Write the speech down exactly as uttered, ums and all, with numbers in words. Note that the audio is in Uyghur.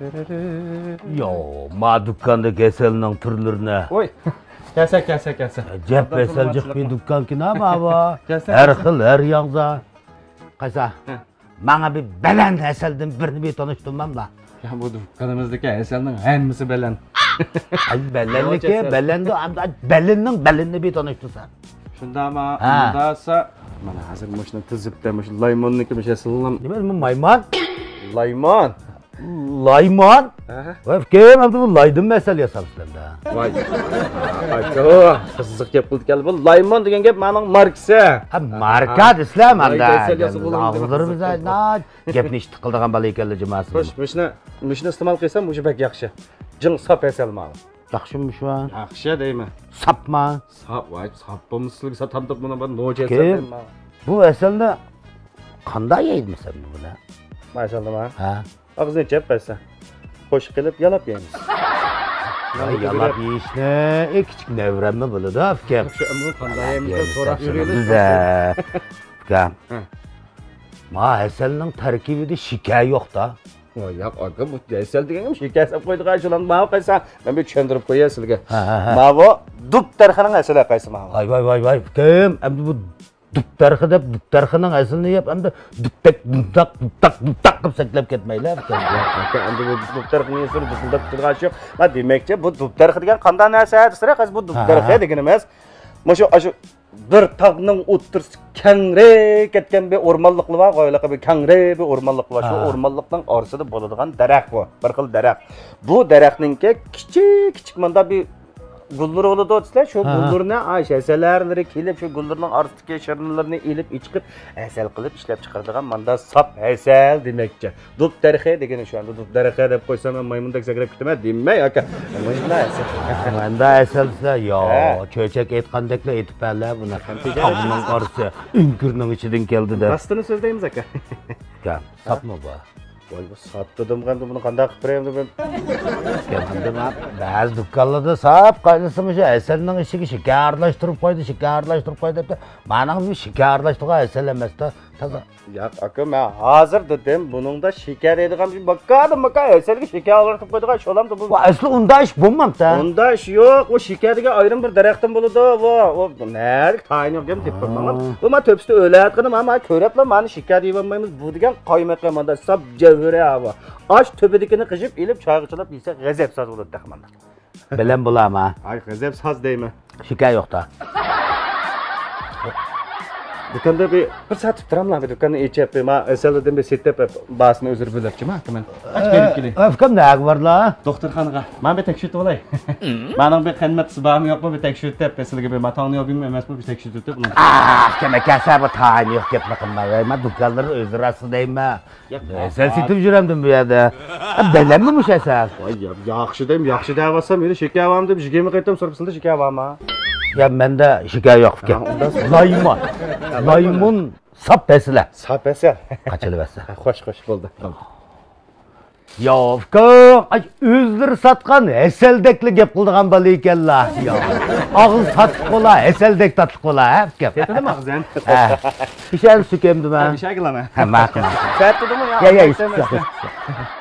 يو، ما دۇكاندىكى ھەسەلنىڭ تۈرلىرىنى. ۋوي، كەلسە، كەلسە، كەلسە. ئەجەب ھەسەل جىق بىر دۇكانكىنا ماۋۇ. كەلسە، ھەر خىل، ھەر ياڭزا. قايسا؟ ھە. ماڭا بىر بەلەن ھەسەلدىن بىرنى بىر تونۇشتۇرماملا. يا، بۇ دۇكانىمىزدىكى ھەسەلنىڭ ھەممىسى بەلەن. ئاي، بەلەنلىكى، بەلەندۇ، ئەمدى بەلىننىڭ بەلىنىنى بىر تونۇشتۇرسا. شۇنداقمۇ؟ ھە. ئۇنداسا، مانا ھازىر مۇشۇنى تىزىپ، مۇشۇ لايموننىكى مۇشۇ ھەسىلىنىڭ. نېمە، نېمە، مايمان؟ لايمون. لايمون؟ ھە؟ ۋاي، ئۇكام، ئەمدى بۇ لايدىن ھەسەل ياساپسىلەر-دە. ۋاي. ئاكا، قىزىق گەپ قىلدىكەن. بۇ لايمون دېگەن گەپ مانىڭ ماركىسى. ھە، ماركا دېسىلە، ماندا. ئاغزىلىرىمىز، گەپنى ئىشتىك قىلىدىغان بالا ئىكەنلە جاماسى. خوش، مۇشۇنى، مۇشۇنى ئىستېمال قىلسام، مۇشۇ بەك ياخشى. جىڭ ساپ ھەسەل ماۋۇ. ياخشىمۇ شۇ؟ ياخشى دەيمەن. ساپما؟ ساپ، ۋاي، ساپ بولمىسا سىلىگە ساتامدۇق بۇنى، بىر نوچى ھەسەل دەيمەن. بۇ ھەسەلنى قانداق يەيمىسەن بۇنى؟ ماشاللا. ھە. ئاغزىنى چەپ قايسا. قوشۇق قىلىپ يالاپ يەيمىز. يالاپ يېيىشنى، ئى، كىچىك نەۋرەممۇ بىلىدۇ، ئۇكام. شۇ ئەمدى قانداق يەيمىز دەپ سوراپ يۈرىمىز. ئۇكام. ھە. ما ھەسەلنىڭ تەركىبىدە شېكەر يوق-دا. ۋاي، ياق، ئاكا، بۇ ھەسەل دېگەن شېكەر سېلىپ قويىدىغان شۇلار. ماۋۇ قايسا، مەن بىر چۈشەندۈرۈپ قوياي سىلىگە. ھە، ھە، ھە. ماۋۇ دۇب دەرىخىنىڭ ھەسىلى قايسا ماۋۇ؟ ۋاي، ۋاي، ۋاي، ۋاي، ئۇكام، ئەمدى بۇ دۇب دەرىخى دەپ، دۇب دەرىخىنىڭ ھەسىلىنى يەپ، ئەمدى دۇپتەك، دۇمتاق، دۇپتاق، دۇپتاق قىلىپ سەكلەپ كەتمەيلى، ئۇكام. ياق، ئاكا، ئەمدى بۇ دۇب دەرىخىنى يېسۇن، بۇسۇلداپ تۇرىدىغان شۇ. ما دېمەكچى، بۇ دۇب دەرىخى دېگەن قانداق نەرسە دېسىلە، قايسى بۇ دۇب دەرىخى دېگىنىمىز؟ مۇشۇ، ئاشۇ بىر تاغنىڭ ئوتتۇرىسى كەڭرەك كەتكەن بىر ئورمانلىقلار بار، غايىلىقى بىر كەڭرەك بىر ئورمانلىقلار بار. شۇ ئورمانلىقنىڭ ئارىسىدا بولىدىغان دەرەخ بۇ. بىر خىل دەرەخ. بۇ دەرەخنىڭكى كىچىك، كىچىك ماندا بىر گۈللىرى بولىدۇ دېسىلە، شۇ گۈللىرىنى، ئاي، ھەسەللەرلىرى كېلىپ، شۇ گۈللىرىنىڭ ئارىسىدىكى شىرنىلىرىنى ئېلىپ، ئېچىقىپ، ھەسەل قىلىپ ئىشلەپ چىقىرىدىغان ماندا ساپ ھەسەل دېمەكچى. دۇب دەرىخى دېگىنى شۇ ئەمدى، دۇب دەرىخى دەپ قويساڭ، مايمۇندەك سەكرەپ كېتىمەن دېمەي، ئاكا. مۇنداق ھەسەل. مۇنداق ھەسەل دېسە، ياق، ھە. چۆچەك ئېيتقاندەكلا ئېيتىپ بەرلە بۇنى. تاغنىڭ ئارىسى ئۆڭكۈرنىڭ ئىچىدىن كەلدى دەپ. راستىنى سۆزلەيمىز، ئاكا. ئاكا، ساپمۇ بۇ؟ ۋاي، بۇ ساپ دېدىم، ئەمدى بۇنى قانداق قىلىپ بېرەي ئەمدى مەن؟ ئاكا، ئەمدى مانا بەزى دۇكانلاردا ساپ قاينىسا مۇشۇ ھەسەلنىڭ ئىچىگە شېكەر ئارىلاشتۇرۇپ قويدى، شېكەر ئارىلاشتۇرۇپ قويدى دەپتۇ. مانا بۇ شېكەر ئارىلاشتۇرغان ھەسەل ئەمەس-دە، تازا. ياق، ئاكا، مەن ھازىر دېدىم، بۇنىڭدا شېكەر دەيدىغان بىر ماكادىن ماكا ھەسەلگە شېكەر ئارىلىتىپ قويىدىغان شولامدۇ بۇ؟ ۋا، ئەسلى ئۇنداق ئىش بولمامتى. ئۇنداق ئىش يوق، ئۇ شېكەر دېگەن ئايرىم بىر دەرەختىن بولىدۇ، ئۇ، ئۇ نەدىكى تايىنى يوق گەپ دەپ قويماڭلار. ھا. بۇ ما تۆپىسىدە ئۆلەتقىنى ما، ما كۆرەپلا مانى شېكەر دېيىۋالمايمىز، بۇ دېگەن قايماقى ماندا ساپ جەۋھىرى ھاۋا. ئاش تۈپىدىكىنى قىژىپ ئېلىپ چايغا چىلاپ يېسە غەزەپ ساز بولىدۇ تېخى ماندا. بىلەن بولا ما. ئاي، غەزەپ ساز دەيمەن. شېكەر يوق-تا. دۇكاندا بىر، بىر سائەت تۇراملا، بىر دۇكاننى ئېچىپ، بىر ما، ھەسەلدىن بىر سېتىپ، باسىنى ئۆزلىرى بۆلەپچىما، مەن. ئاچ بېرىپ كېلەي. ئە، ئۇكام، نەگە بارلا؟ دوختۇرخانىغا. مانا بىر تەكشۈرتۈۋالاي. مانىڭ بىر قان ماددىسى بارمۇ يوقمۇ، بىر تەكشۈرتۈپ، سىلىگە بىر ماتاڭنى يوقمۇ ئەمەسمۇ، بىر تەكشۈرتۈپ، ئۇنى. ئاھ، كەمە كەسە بۇ تايىنى يوق گەپنى قىلما. مەن دۇكانلىرى ئۆزى راست دەيمەن. ياق، ھەسەل سېتىپ يۈرەمدىم بۇ يەردە. ئە، بەلەنمۇ مۇشۇ ھەسەل؟ ۋاي، يا-، ياخشى دەيمەن، ياخشى دەۋاتسام، مېنى شېكەر بارمۇ دەپ، يىگىرمە قېتىم سورىسىلا شېكەر بارمۇ؟ يا، مەندە شېكەر يوق ئىكەن. ھە، ئۇنداق. لايمون. لايمون ساپ ھەسىلە. ساپ ھەسەل. قاچىلىۋەتسە. ھە، خوش، خوش، بولدى، بولدى. يا، ئۇكا، ئاي، ئۆزلىرى ساتقان ھەسەلدەكلا گەپ قىلىدىغان بالا ئىكەنلا. يا، ئاغزى تاتلىق بولا، ھەسەلدەك تاتلىق بولا، ھە، ئۇكام؟ تېتىدىمۇ ئاغزى؟ ھە. پېشانە سۈكەمدىمە؟ پېشانە. ھە، ماقۇل. تېتىدىمۇ يا؟ يا، يا، ئىچسە.